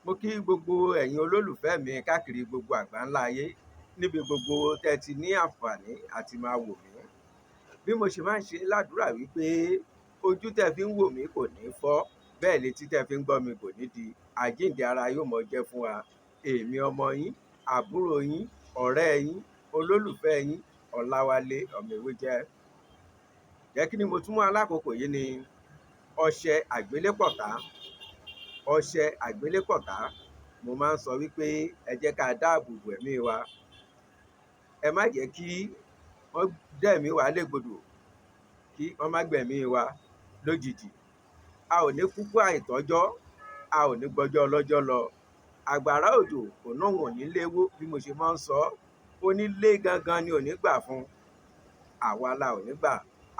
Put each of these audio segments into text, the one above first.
Mo kí gbogbo ẹ̀yin olólùfẹ́ mi káàkiri gbogbo àgbáńlá ayé níbi gbogbo tẹ́ ti ní àǹfààní àti máa wò mí. Bí mo ṣe máa ń ṣe ládùúrà wípé ojú tẹ́ fi ń wò mí kò ní fọ́, bẹ́ẹ̀ létí tẹ́ fi ń gbọ́ mi kò ní di. Àjíǹde ara yóò mọ jẹ́ fún wa. Èmi ọmọ yín, àbúrò yín, ọ̀rẹ́ yín, olólùfẹ́ yín, Ọláwálé ọmọ Ewéjẹ́. Jẹ́ kí ni mo tún mú alákòókò yìí ni ọṣẹ àgbélépọ̀tá. Ọṣẹ àgbélépọ̀tá, mo máa ń sọ wípé ẹ jẹ́ ká dáàbò bo ẹ̀mí wa. Ẹ má jẹ́ kí wọ́n dẹ̀mí wa légbodò, kí wọ́n má gbẹ̀mí wa lójijì. A ò ní kúkú àìtọ́jọ́, a ò ní gbọ́jọ́ ọlọ́jọ́ lọ. Àgbàrá òjò kò náà wọ̀n nílé wó, bí mo ṣe máa ń sọ. Onílé gangan ni ò ní gbà fún. Àwa la ò ní gbà.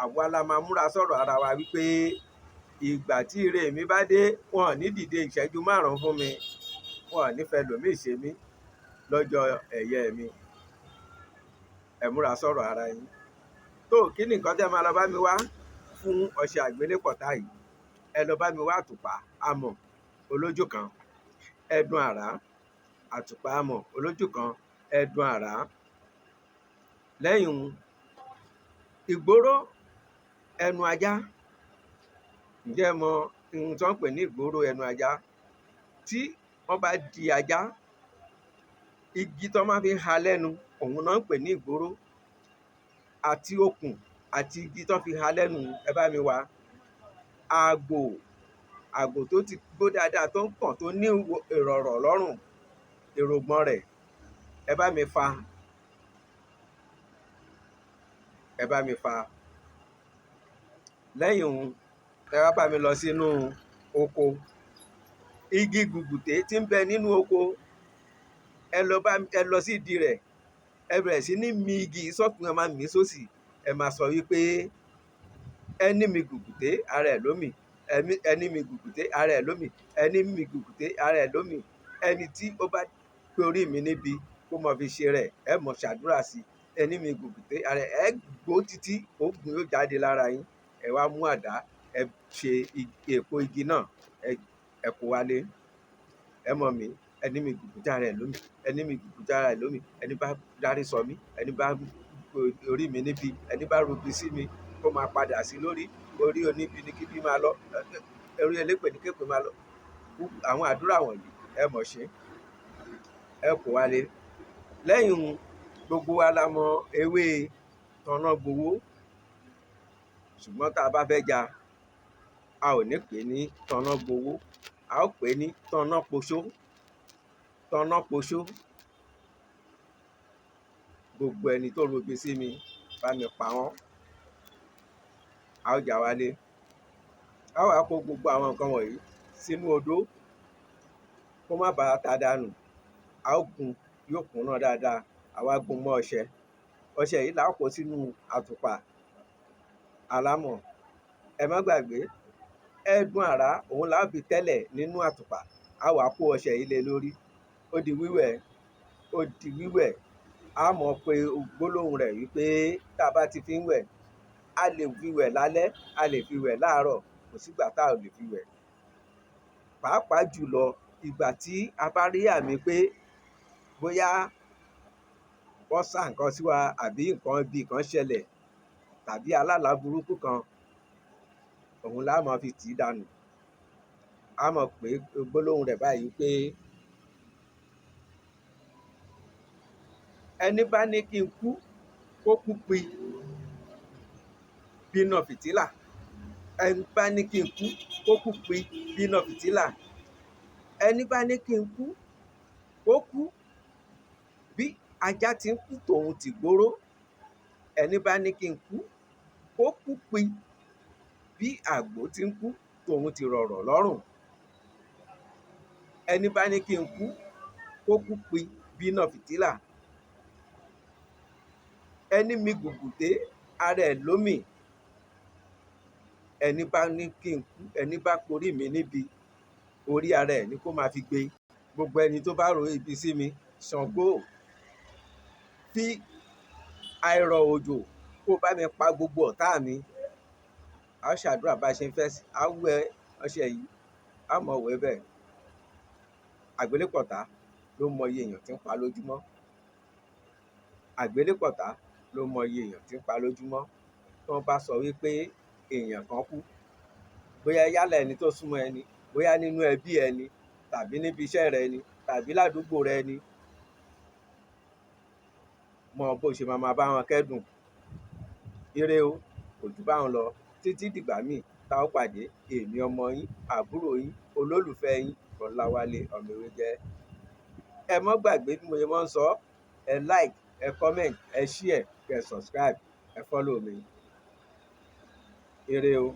Àwa la máa múra sọ̀rọ̀ ara wa wípé ìgbà tí ire mi bá dé, wọn ò ní dìde ìṣẹ́jú márùn-ún fún mi. Wọn ò ní fẹ́ lòmíì ṣe mí lọ́jọ́ ẹ̀yẹ mi. Ẹ múra sọ̀rọ̀ ara yín. Tó kí ni nǹkan tí ẹ máa lọ bá mi wá fún ọṣẹ àgbélépọ̀tá yìí? Ẹ lọ bá mi wá àtùpà amọ̀ olójú kan, ẹdun àrá, àtùpà amọ̀ olójú kan, ẹdun àrá. Lẹ́yìn ìgbóró ẹnu ajá. Ǹjẹ́ ẹ mọ ohun tí wọ́n ń pè ní ìgbóró ẹnu ajá? Tí wọ́n bá di ajá, igi tó máa fi ń ha lẹ́nu, òun náà ń pè ní ìgbóró. Àti okùn àti igi tó fi ha lẹ́nu, ẹ bá mi wá. Àgbò, àgbò tó ti gbó dáadáa, tó ń pọ̀n, tó ní ìrọ̀rọ̀ lọ́rùn, èrògbọ̀n rẹ̀, ẹ bá mi fa. Ẹ bá mi fa. Lẹ́yìn òun, ẹ wá bá mi lọ sínú oko. Igi gùgùté tí ń bẹ nínú oko, ẹ lọ bá, ẹ lọ sí ìdí rẹ̀. Ẹ bẹ̀rẹ̀ sí ní mi igi sọ́tùn, ẹ máa mí sósì. Ẹ máa sọ wípé ẹní mi gùgùté ara ẹ̀ lómì, ẹní mi gùgùté ara ẹ̀ lómì, ẹní mi gùgùté ara ẹ̀ lómì. Ẹni tí ó bá pe orí mi níbi kó mọ fi ṣe rẹ̀, ẹ mọ̀ ṣàdúrà sí i. Ẹní mi gùgùté ara ẹ̀, ẹ gbó títí òògùn yóò jáde lára yín. Ẹ wá mú àdá, ẹ ṣe èpo igi náà, ẹ kó wálé. Ẹ mọ̀ mí, ẹní mi gùgùté ara ẹ̀ lómì, ẹní mi gùgùté ara ẹ̀ lómì. Ẹni bá dárí sọ mí, ẹni bá orí mi níbi, ẹni bá rubi sí mi, kó máa padà sí lórí. Orí oníbi ni kíbí máa lọ, orí elépè ní képè máa lọ. Àwọn àdúrà wọ̀nyí ẹ mọ̀ ṣe, ẹ kó wálé. Lẹ́yìn gbogbo wa la mọ ewé tọ̀nàgbowó. Ṣùgbọ́n tá a bá fẹ́ ja, a ò ní pè ní tọ̀nàgbowó, a ó pè ní tọ̀nàpoṣó. Tọ̀nàpoṣó. Gbogbo ẹni tó rubi sí mi, bá mi pa wọ́n. A ó jà wálé. A ó wá kó gbogbo àwọn nǹkan wọ̀nyí sínú odó kó má bàa ta dànù. A ó gun, yóò kúnná dáadáa. A wá gun mọ́ ọṣẹ. Ọṣẹ yìí la ó kó sínú àtùpà alámọ̀. Ẹ má gbàgbé, ẹdun àrá òun la ó fi tẹ́lẹ̀ nínú àtùpà. A wá kó ọṣẹ yìí lé lórí. Ó di wíwẹ̀, ó di wíwẹ̀. A mọ̀ pé gbólóhùn rẹ̀ wípé tá a bá ti fi ń wẹ̀, a lè fi wẹ̀ lálẹ́, a lè fi wẹ̀ láàárọ̀, kò sígbà tá ò lè fi wẹ̀. Pàápàá jùlọ ìgbà tí a bá rí àmì pé bóyá wọ́n sá nǹkan sí wa àbí nǹkan ibi kan ṣẹlẹ̀ tàbí alálàá burúkú kan, òun la máa fi tì í dànù. A mọ̀ pé gbólóhùn rẹ̀ báyìí pé ẹni bá ní kí n kú, kó kú pi bí iná fìtílà. Ẹni bá ní kí n kú, kó kú pi bí iná fìtílà. Ẹni bá ní kí n kú, kó kú bí ajá ti ń kú tòun tì gbóró. Ẹni bá ní kí n kú, kó kú pi bí àgbò ti ń kú tòun ti rọ̀rọ̀ lọ́rùn. Ẹni bá ní kí n kú, kó kú pi bí iná fìtílà. Ẹni mi gùgùté ara ẹ̀ lómì. Ẹni bá ní kí n kú, ẹni bá porí mi níbi, orí ara ẹ̀ ni kó máa fi gbé. Gbogbo ẹni tó bá ro ibi sí mi, Ṣàngó, fi àìrọ̀ òjò kó bá mi pa gbogbo ọ̀tá mi. A ó ṣàdúrà bá ṣe ń fẹ́ sí, a wẹ ọṣẹ yìí, a mọ̀ wẹ̀ bẹ́ẹ̀. Àgbélépọ̀tá ló mọ iye èèyàn tí ń pa lójúmọ́. Àgbélépọ̀tá ló mọ iye èèyàn tí ń pa lójúmọ́. Tí wọ́n bá sọ wípé èèyàn kan kú, bóyá yálà ẹni tó súnmọ́ ẹni, bóyá nínú ẹbí ẹni, tàbí níbi iṣẹ́ rẹ ni, tàbí ládùúgbò rẹ ni, mọ bó ṣe máa máa bá wọn kẹ́dùn. Ire o, kò jù báhun lọ. Títí dìgbà míì tá ó pàdé, èmi ọmọ yín, àbúrò yín, olólùfẹ́ yín, Ọláwálé ọmọ Ewéjẹ́. Ẹ mọ́ gbàgbé bí mo ṣe máa ń sọ, ẹ like, ẹ comment, ẹ share, kẹ subscribe, ẹ follow mi. Ire o.